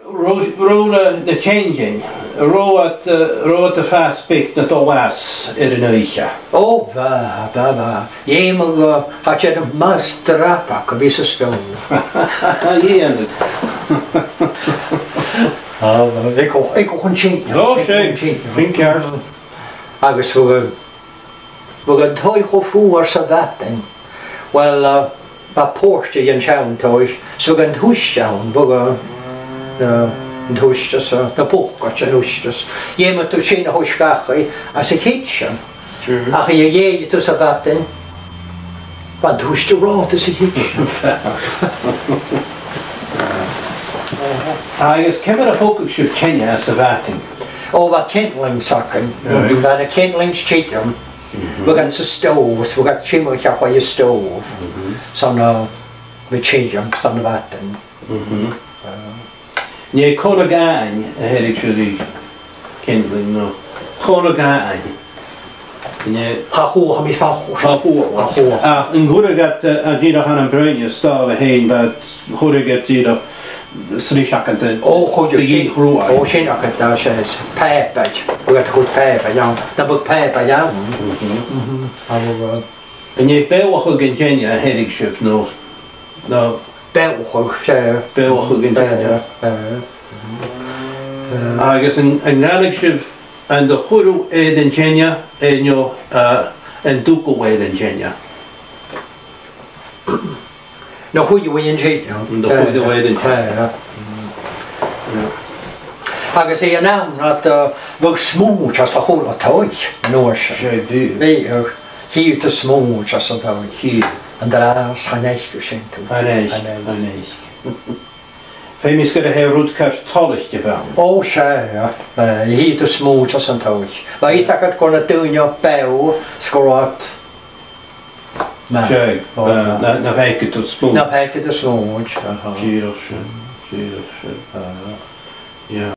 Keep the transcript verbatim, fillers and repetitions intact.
Robh, robh na, na teangaidhean, robh iad, eh, robh iad a' fàs beag nad dol às air an oidhche? Ò, bha, bha, bha. Dh'fheumadh, eh, tha iad a' dèanamh math stradach a bhith san stoidhle. Dhèanadh. Ah, bha, aig a', aig a' chun teine. Ò, 's e. Chun teine. Sin ceart. Agus bha, bha an taigh cho fuar sa mhadainn. Uill, eh, bha port aig an seann taigh, 's bha an t-uisge ann, bha, eh, an t-uisge, 's, eh, na bucaidean uisge. Dh'fheumadh tu sin a thoirt dhachaigh às a' chidsin. Sure. Ach a dh'fheumadh tu sa mhadainn, bha an t-uisge ro fhada sa chidsin. Agus ciamar a thogadh sibh teine sa mhadainn? Ò, bha kindlings againn. Right. Bha na kindlings tioram. Mhm. Bha iad san stove, bha iad timcheall air an stove. Mhm. Son, eh, bha tioram, son a' mhadainn. Mhm. An e corra dhàin a theireadh sibh ri kindling, no? Corra dhàin. An e... Cha chuala mi fa chomhair. Cha chuala. Cha chuala. Ach an cuireadh iad, eh, dìreach ann am broinn a-staigh fhèin, bha, chuireadh iad dìreach slis agad de... Ò, chuireadh de sin. Dhìth chruaidh. Ò, sin agad, tha, 's e, 's e pàipear. Bha iad a' cur pàipear ann. Nam biodh pàipear ann. Mhm. Mhm. An e beathachadh an teine a theireadh sibh, no, no... Beathachadh, 's e. Beathachadh an teine. Eh, eh. Agus an, an glanadh sibh, an do chuireadh air an teine, eh, no, eh, an do thugadh air an teine? An do chuireadh air an teine. An do chuireadh air an teine. Eh, eh. Agus aig an àm ud, eh, bha smùid anns a h-uile taigh an uair sin. 'S e, bha. Bha, eh, Chì thu smùid anns an taigh. Chì. An-dràsta, chan fhaic thu sin, thu. Chan fhaic, chan fhaic. Feumaidh gur e rud car toilichte a bh' ann. Ò, 's e, eh, chì thu smùid anns an taigh. Bha fhios agad gun robh daoine beò, 's gun robh iad math. 'S e, ò, na, na, nam faiceadh tu smùid. Nam faiceadh tu smùid, aha. Dìreach sin, dìreach sin. Aha. Yeah.